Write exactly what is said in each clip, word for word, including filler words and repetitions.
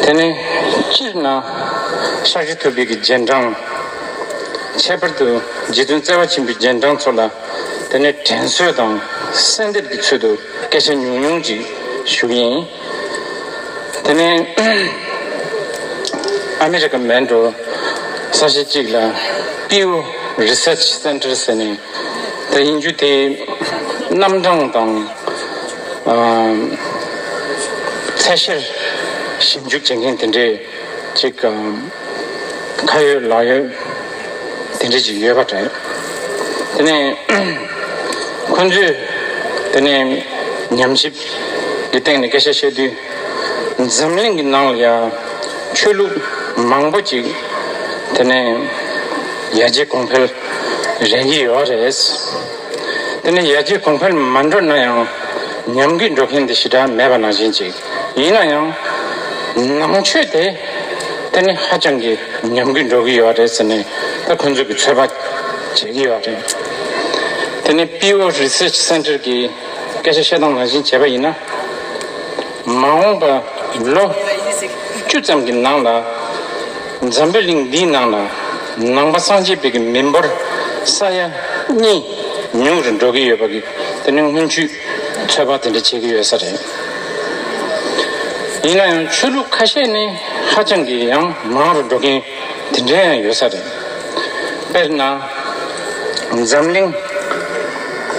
དེ་ནས་སྤྱིར་ན་ཤཱཀྱ་ཐུབ་པའི་གི་རྗེས་འབྲང་། ཁྱད་པར་དུ་རྗེ་བཙུན་བརྩེ་བ་ཆེན་པོའི་རྗེས་འབྲང་ཚོ་ལ་དེ་ནས་དྲན་གསོ་དང་གསོལ་འདེབས་ཀྱི་ཚུལ་དུ་སྐད་ཆ་ཉུང་ཉུང་ཅིག་ཞུ་གི་ཡིན། དེ་ནས་ཨ་མི་རི་ཀ་མན་གྲོ་ས་གཞི་གཅིག་ལ་Pew Research Center ཟེར་ནས། དེ་ཡིན་རྒྱུ་དེ་རྣམ་གྲངས་དང་། ཨ། ཚད་གཞིར་ཞིབ་འཇུག་བྱེད་མཁན་དེ་འདྲས་ཅིག་ཨ། ཁ་ཡོད་ལག་ཡོད་དེ་འདྲས་ཅིག་ཡོད་པ་རེད། དེ་ནས་ཁོང་ཚོས་དེ་ནས་ཉམས་ཞིབ་ཀྱི་སྟེང་ནས་སྐད་ཆ་བཤད་དུས། འཛམ་གླིང་གི་ནང་ལ་ཡང་ཆོས་ལུགས་མང་པོ་ཅིག་དེ་ནས་ཡར་རྒྱས་གོང་འཕེལ་རག་གི་ཡོད་རེད། དེ་ནས་ཡར་རྒྱས་གོང་འཕེལ་མ་འགྲོ་ན་ཡང་ཉམས་རྒུད་འགྲོ་མཁན་དེ་ཞེ་དྲག་མེད་པ་ནང་བཞིན་ཅིག་ཡིན་ན་ཡང་། ནང་ཆོས་དེ་དེ་ནི་ཧ་ཅང་གི་ཉམས་རྒུད་འགྲོ་གི་ཡོད་རེད་ཟེར་ནས་ད་ཁོང་ཚོ་གི་ཚོད་དཔག་བྱེད་ཀྱི་ཡོད་རེད། དེ་ནས་Pew Research Center གི་སྐད་ཆ་བཤད་སྟངས་ནང་བཞིན་བྱས་པ་ཡིན་ན། མ་འོངས་པ་ལོ་བཅུ་ཙམ་གྱི་ནང་ལ། འཛམ་བུ་གླིང་འདིའི་ནང་ལ་ནང་པ་སངས་རྒྱས་པའི་གི་མི་འབོར་ས་ཡ་གཉིས་ཉུང་རུ་འགྲོ་གི་ཡོད་པ་གི་དེ་ནི་སྔོན་ཚུད་ཚོད་དཔག་དེ་འདྲ་བྱེད་ཀྱི་ཡོད་ས་རེད། ཡིན་ན་ཡང་ཆོས་ལུགས་ཁ་ཤས་ནི་ཧ་ཅང་གི་ཡང་མང་རུ་འགྲོ་མཁན་དེ་འདྲ་ཡང་ཡོད་ས་རེད། དཔེར་ན། འཛམ་གླིང་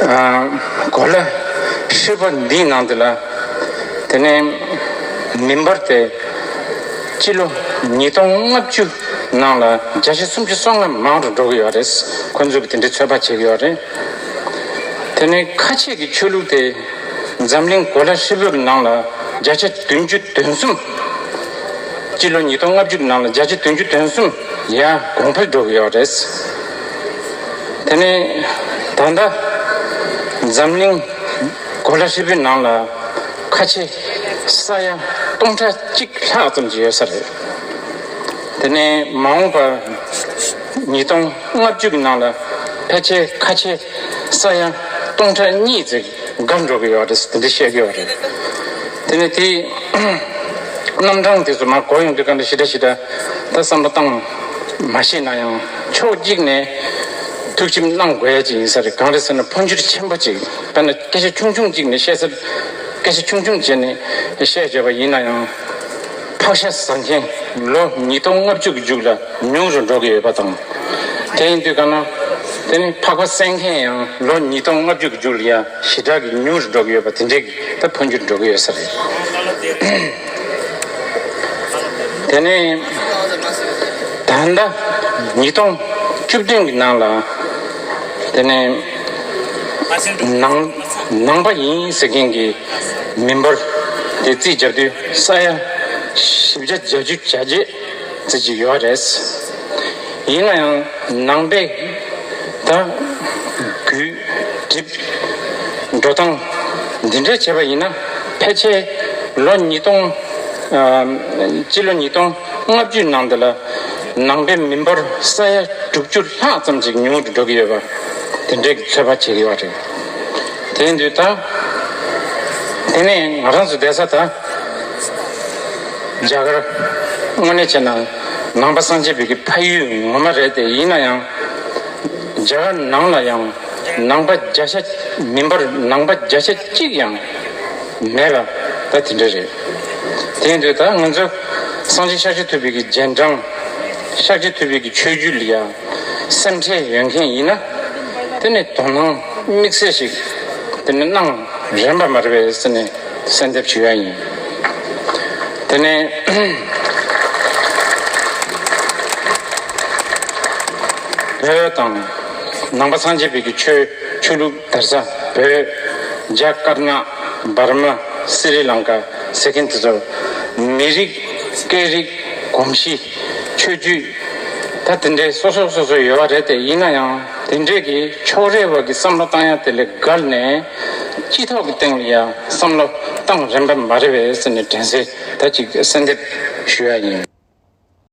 ཨ། གོ་ལ་ཧྲིལ་པོ་འདིའི་ནང་དུ་ལ། དེ་ནས་མི་འབོར་དེ་སྤྱི་ལོ་ཉིས་སྟོང་ལྔ་བཅུ་ནང་ལ་བརྒྱ་ཆ་སུམ་ཅུ་སོ་ལྔ་མང་རུ་འགྲོ་གི་ཡོད་རེད། ཁོ་ཚོས་དེ་འདྲའི་ཚོད་དཔག་བྱེད་ཀྱི་ཡོད་རེད། དེ་ནས་ཁ་ཆེ་གི་ཆོས་ལུགས་དེ་འཛམ་གླིང་གོ་ལ་ཧྲིལ་པོའི་ནང་ལ་བརྒྱ་ཆ་བདུན་ཅུ་དོན་གསུམ། སྤྱི་ལོ་ཉིས་སྟོང་ལྔ་བཅུ་གི་ནང་ལ་བརྒྱ་ཆ་བདུན་ཅུ་དོན་གསུམ་ཡར་གོང་འཕེལ་འགྲོ་གི་ཡོད་རེད། དེ་ནས་ད་ལྟ་འཛམ་གླིང་གོ་ལ་ཧྲིལ་པོའི་ནང་ལ་ཁ་ཆེ་ས་ཡ་སྟོང་ཕྲག་གཅིག་ལྷག་ཙམ་ཅིག་ཡོད་ས་རེད། དེ་ནས་མ་འོངས་པ་ཉིས་སྟོང་ལྔ་བཅུ་གི་ནང་ལ་ཕལ་ཆེར་ཁ་ཆེ་ས་ཡ་སྟོང་ཕྲག་གཉིས་ཙམ་འགག་འགྲོ་གི་ཡོད་རེད། དེ་འདྲ་བཤད་ཀྱི་ཡོད་རེད། དེ་ནས་དེའི་རྣམ་གྲངས་དེ་ཚོ་མར་གོ་ཡོང་དུས་ག་འདྲ་ཞེ་དྲག་ཞེ་དྲག་ད་བསམ་བློ་བཏང་མ་ཤེས་ན་ཡང་ཕྱོགས་གཅིག་ནས་ཐུགས་ཞིབ་གནང་དགོས་ཡ་ཅིག་ཡིན་ས་རེད། གང་རེད་ཟེར་ན་འཕོ་འགྱུར་ཆེན་པོ་ཅིག་དཔེར་ན་སྐད་ཆ་ཆུང་ཆུང་ཅིག་ནས་བཤད་ས། སྐད་ཆ་ཆུང་ཆུང་བྱས་ནས་བཤད་བྱས་པ་ཡིན་ན་ཡང་། ཕག་ཤ་ཟ་མཁན་ལོ་ཉིས་སྟོང་ལྔ་བཅུ་གི་མཇུག་ལ་ཉུང་རུ་འགྲོ་གི་ཡོད་པ་དང་། དེ་ཡིན་དུས་ག་ན། དེ་ནི་ཕག་པ་བསད་མཁན་ཡང་ལོ་ཉིས་སྟོང་ལྔ་བཅུ་གི་མཇུག་ལ་ཡང་ཞེ་དྲག་གི་ཉུང་རུ་འགྲོ་གི་ཡོད་པ་དེ་འདྲའི་གི་ད་འཕོ་འགྱུར་འགྲོ་གི་ཡོད་ས་རེད། དེ་ནས་ད་ལྟ་ཉིས་སྟོང་བཅུ་བདུན་གི་ནང་ལ། དེ་ནས་ནང་ནང་པ་ཡིན་ཟེར་མཁན་གྱི་མི་འབོར་དེ་རྩིས་བརྒྱབ་དུས་ས་ཡ་བཞི་བརྒྱ་བརྒྱད་ཅུ་གྱ་བརྒྱད་ཙམ་ཅིག་ཡོད་རེད། ཡིན་ན་ཡང་ནང་པའི་ད་རྒུད་གྲིབ་འགྲོ་སྟངས་འདི་འདྲ་བྱས་པ་ཡིན་ན་ཕལ་ཆེར་ལོ་ཉིས་སྟོང་ཨ། སྤྱི་ལོ་ཉིས་སྟོང་ལྔ་བཅུ་ནང་དེ་ལ་ནང་པའི་མི་འབོར་ས་ཡ་དྲུག་ཅུ་ལྷག་ཙམ་ཅིག་ཉུང་དུ་འགྲོ་གི་ཡོད་པ་དེ་འདྲའི་ཚོད་དཔག་བྱེད་ཀྱི་ཡོད་རེད། དེ་ཡིན་དུས་ད། དེ་ནས་ང་རང་ཚོ་བསྡད་ས་ད། རྒྱ་གར་དངོས་གནས་བྱས་ན་ནང་པ་སངས་རྒྱས་པའི་གི་ཕ་ཡུལ་ངོ་མ་རེད་དེ། ཡིན་ན་ཡང་རྒྱ་གར་ནང་ལ་ཡང་ནང་པ་བརྒྱ་ཆ་མི་འབོར་ནང་པ་བརྒྱ་ཆ་གཅིག་ཡང་མེད་པ་ད་དེ་འདྲ་རེད། དེ་ཡིན་དུས་ད་ང་ཚོ་སངས་རྒྱས་ཤཱཀྱ་ཐུབ་པའི་གི་རྗེས་འབྲང་ཤཱཀྱ་ཐུབ་པའི་གི་ཆོས་བརྒྱུད་ལ་ཡང་སེམས་ཁྲལ་ཡོད་མཁན་ཡིན་ན། དེ་ནི་དོ་སྣང་དམིགས་བསལ་ཞིག་དེ་ནི་གནང་རན་པ་མ་རེད་པས་ཟེར་ནས་གསལ་འདེབས་ཞུ་ཡ་ཡིན། དེ་ནས་བོད་དང་ནང་པ་སངས་རྒྱས་པའི་གི་ཆོས་ཆོས་ལུགས་དར་ས་བོད། རྒྱ་དཀར་ནག་འབར་མ་སི་རི་ལང་ཀ་ཟེར་མཁན་དེ་ཚོ་མི་རིགས་སྐད་རིགས་གོམས་གཤིས་ཆོས་བརྒྱུད་ད་དེ་འདྲའི་སོ་སོ་སོ་སོ་ཡོད་པ་རེད་དེ། ཡིན་ན་ཡང་དེ་འདྲའི་གི་ཕྱོགས་རེ་བ་གི་བསམ་བློ་བཏང་ཡ་དེ་ལས་བརྒལ་ནས་སྤྱི་ཚོགས་ཀྱི་སྟེང་ལ་ཡ་བསམ་བློ་བཏང་རན་པ་མ་རེད་པས་ཟེར་ནས་དྲན་གསོ་ད་ཅིག་གསལ་འདེབས་ཞུ་ཡ་ཡིན།